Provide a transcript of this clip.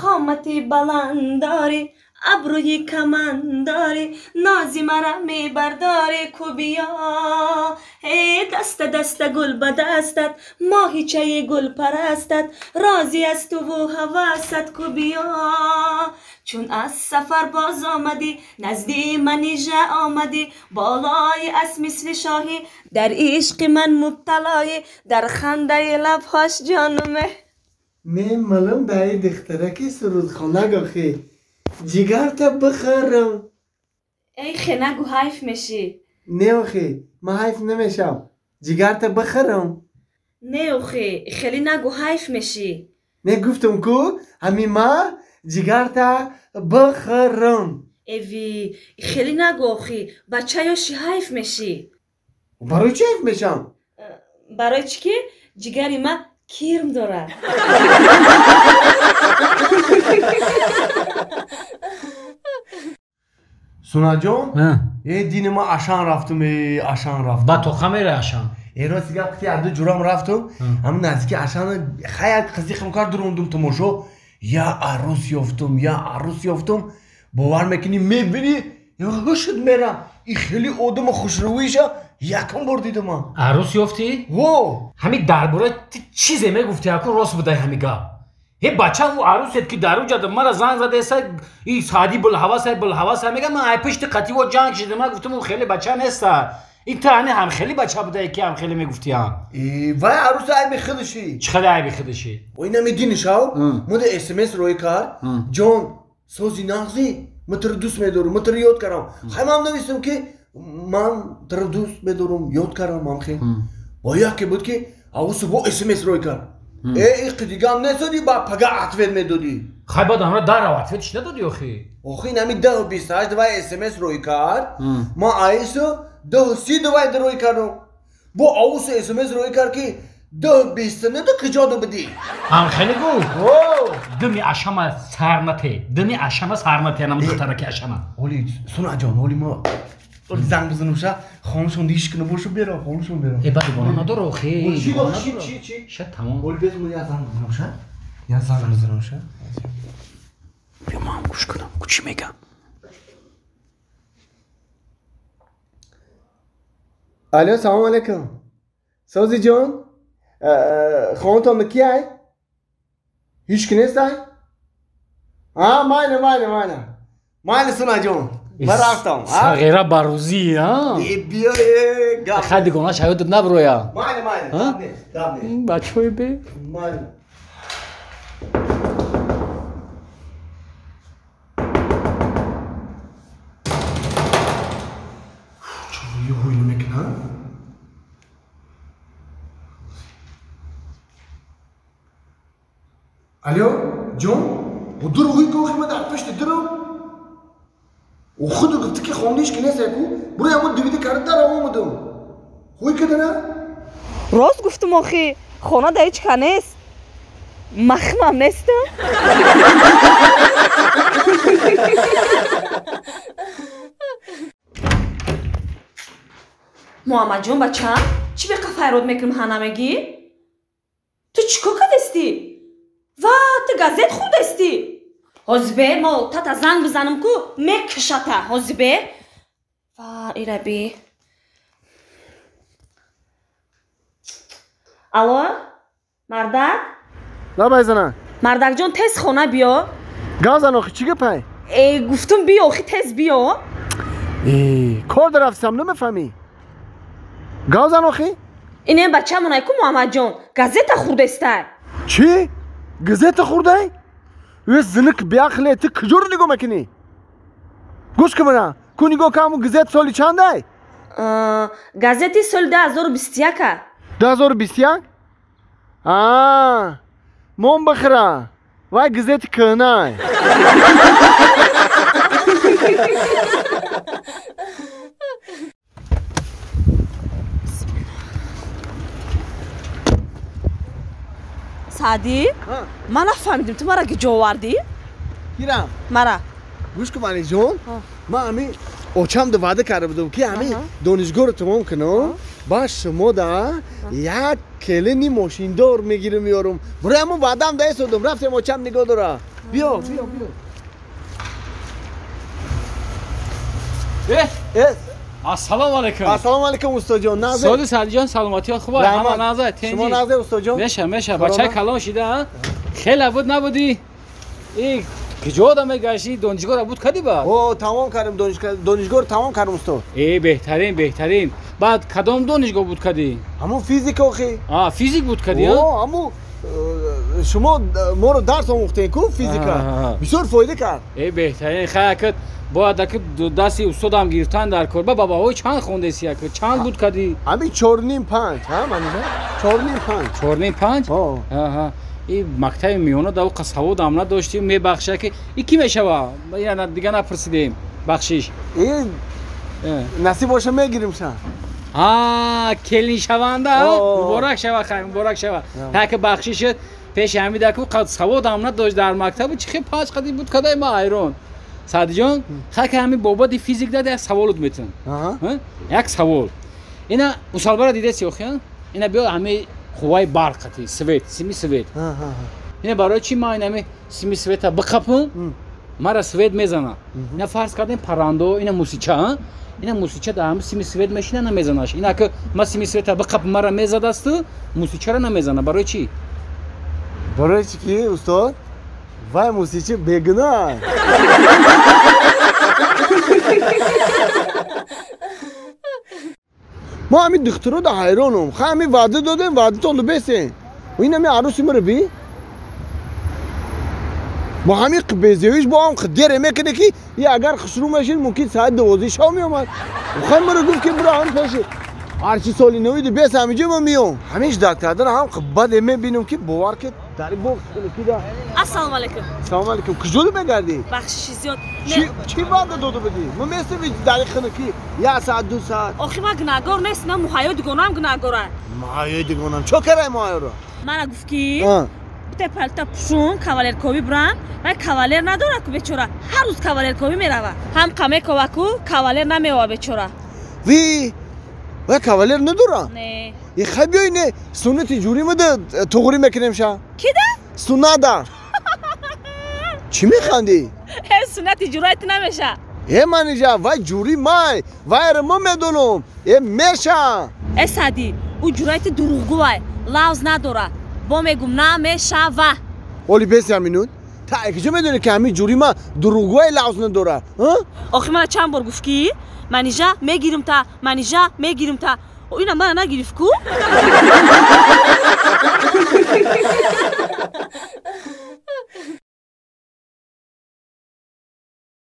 Қомати баланд дорӣ, абрӯи каман дорӣ, нози мара мебардорӣ, ку биё. Э даста даста гул ба дастат, моҳичаи гулпарастат, розӣ аз туву ҳавасат, ку биё. Чун аз сафар боз омадӣ, назди Манижа омадӣ, болои аз мисли шоҳӣ, дар ишқи ман мубталоӣ, дар хандаи лабҳош ҷонуме. Мемалам даи духтараки сурудхонаг охи. Ҷигарта бихӯрам. Эй хе нагу, ҳайф мешӣ. Не охи, ман ҳайф намешам. Ҷигарта бихӯрам. Не охи, хеле нагу, ҳайф мешӣ. Не гуфтам ку, ҳамин ма ҷигарта бихӯрам. Эви, хеле нагу охи, бача ёши, ҳайф мешӣ. Барои чӣ ҳайф мешам? Барои чӣ ки ҷигари ма кирм дорад. Сунаҷон, э дини ма Ашан рафтум, э Ашан рафтум. Ба тоқа мере Ашан? Э рости гап, қити аду ҷурам рафтум, ҳамин наздики Ашан хая қизиқам кард, дурондум тамошо, я арӯс ёфтум, я арӯс ёфтум, бовар мекунӣ, мебинӣ, ҳушуд мерам. И хеле одама хушрӯиша якум бор дидам ман. Арӯс ёфтӣ? Во! Ҳамин дар бораи ту чизе мегуфтӣ, акун рост будай ҳамин гап. Ҳе бача, ӯ арӯсет ки дар уҷада мара занг задаеса, и саъди булҳавасай булҳавасай мега, ман ай пишти қативо ҷанг шидам, ман гуфтам ӯ хеле бача неста. Ин ту ҳани ҳамхели бача будае ки ҳамхеле мегуфтиам. Э, вай арӯса айби худаши. Чӣ хеле айби худаши? Ой, намединишав? Муда СМС рӯй кард. Ҷон, сози нағзӣ, ман туро дӯст медорам, ман туро ёд кардам. Хай ман навистам ки ман туро дӯст медорам, ёд кардам ҳамхел. Бо яке буд ки авусу бо СМС рӯй кард. Э, иқи дигам несоди, ба пага ответ медодӣ. Хай баъд ҳамра дарав ответ чӣ надодӣ охи? Охи ин ҳами 10:28 давай СМС рӯй кард. Ман аису 10:30 давай рӯй кардам. Бо авусу СМС рӯй кард ки 10:29 ту куҷо будӣ? Ҳамхеле гуфт? Дими ашама сар нате, дими ашама сар нате, анам духтараки ашама. Оли, Сунаҷон, оли ма занг бизанам ша, хонашон иш кина бошу бера, хонашон бера. Э, баъд дугона надора охи. Чи, чи, чи, чи? Ша тамом. Оли без мо я занг бизанам ша. Я занг бизанам ша. Биё ман гӯш кунам, ку чӣ мегам. Алло, салом алейкум. Сози ҷон, хонатон ки ай? Ҳеч ки нест ай? А, майна, майна, майна. Майна, Сунаҷон. Ман рафтам. Сағира барӯзӣ, а? Э, биё, э, гап. Хай дугона шаёдат наброя. Майна, майна, гап нест, гап нест. Бачаҳои бе. Майна. Чӣ мекунам? Алло, ҷон? Дурӯғи кохи ма дар пишти дурӯғ? О худу гуфти ки хониш ки нест яку? Буро ямон дивиди карда дар омадам. Хуй кадана? Рост гуфтум охи, хона да ҳеҷ ка нест. Махмам нестам. Муҳаммадҷон бачам, чӣ беқа файрод мекунам ҳа намегӣ? Ту чӣ кор кардастӣ? Ва, ту газет хӯрдастӣ? Ҳозибе, мо тата занг бизанам ку, мекушата, ҳозибе. Ва, ираби. Алло, мардак? Лабай зана. Мардакҷон, тез хона биё. Гап зан охи, чӣ гапай? Э, гуфтум биё, охи, тез биё. Э, кор дарафтам, намефаҳмӣ? Гап зан охи? Инем бачамонай ку Муҳаммадҷон, газета хӯрдестай. Чӣ? Газета хӯрдай? Э, зиник биақле, ту куҷоро нигоҳ мекунӣ? Гӯш кун мана, ку нигоҳ кун, ҳамун газет соли чандай? Газети соли 2021. 2021? А, мон бихӯра, вай газети кӯҳнай. Саъдӣ, ман нафаҳмидим, ту мара киҷо овардӣ? Кирам? Мара. Гӯш кун, Маниҷон, ман ҳамин очам ваъда карда будам ки ҳамин донишгоҳро тамом кунам, Ба шумо да як келини мошиндор мегирим меорум. Барои ҳамон ваъдаам да истодум. Рафтем очам нигоҳ дора. Биё, биё, биё. Ассалому алайкум. Ассалому алайкум устоджон. Нағзе. Соди Саъдиҷон саломатият хуб аст? Ҳама нағзе, тенҷи. Шумо нағзе устоджон? Меша, меша. Бачаи калон шида, хеле буд набудӣ? И куҷо одам мегашти? Донишгоҳро буд кардӣ баъд? О, тамом кардем донишгоҳро тамом кардем устод. Э, беҳтарин, беҳтарин. Баъд кадом донишгоҳ буд кардӣ? Ҳамун физик охи. А, физик буд кардӣ, а? О, ҳамун шумо моро дарс омӯхтем ку физика. Бисёр фоида кард. Э, беҳтарин. Хай акат бояд аки дасти устодам гирифтан дар кор. Ба бабаҳои чанд хондеси аки? Чанд буд кардӣ? Ҳамин 4.5, ҳа, манижа? 4.5. 4.5? Ҳа, и мактаби миёна да оқа саводам надоштим, мебахша ки и ки мешава? Ина дига напурсидем. Бахшиш. И насиб боша мегирим ша. А, келиншаванда, муборак шава, хай, муборак шава. Таки бахшишет пеши ҳамида ку қад саводам надошт дар мактабу чи хел панҷ қади буд кадай ма ҳайрон. Саъдиҷон, хай ки ҳамин бобати физик дад як саволот метавон. Як савол. Ина усалбара дидаси охи? Ина биё ҳамин қувваи барқ қати, свет, сими свет. Ина барои чи ман ҳамин сими света биқапам, мара свет мезана. Ина фарз кардем паррандо, ина мусича, ина мусича дар ҳамин сими свет мешина намезанаш. Ина ки ма сими света биқапам мара мезадасту, мусичаро намезана. Барои чи? Барои чи ки устод? Вай мусичи бегуноҳ. Мо ҳамин духтуро да ҳайронум. Хай ҳамин ваъда додем, ваъдатонро бесен. Ин ҳамин арӯси маро би? Бо ҳамин безевиш бо ҳам дере мекунӣ ки и агар хушрӯ мешид мумкин соати 12 шав меомад. Хай маро гуфт ки биро ҳам пеши ҳарчи соли навиди бес ҳаминҷо ма меом. Ҳамин ждат кардан ҳам баде мебинам ки бовар ки дар боғ хунукида. Ассалому алайкум. Салому алайкум. Куҷо мегардӣ? Бахшиши зиёд. Чӣ ваъда дода будӣ? Мо местем дар хунукӣ як саат, ду саат. Охи ман гунаҳгор нестам, муҳайё дугонаам гунаҳгора. Муҳайёи дугонаам. Чо карай муҳайёро? Мана гуфт ки бите палта пушун кавалерковӣ бурам, вай кавалер надорад ку бечора. Ҳар рӯз кавалерковӣ мерава. Ҳам қамекова ку кавалер намеова бечора. Ви вай кавалер надора? Не. И хай биёй не суннати ҷурӣ мада туғрӣ мекунем ша. Кида? Суннада. Чӣ механдӣ? Э, суннати ҷурай ту намеша. Э, манижа, вай ҷурӣ май, вайро мо медонам. Э, меша. Э, Саъдӣ, ӯ ҷурай ту дурӯғгӯвай, лавз надора. Бо мегум намешава. Оли бес як минут. Та куҷо медонӣ ки ҳамин ҷурӣ ма дурӯғгӯвай лавз надора? Охи мана чанд бор гуфт ки манижа мегирим та, манижа мегирим та. Ина мана нагирифт ку?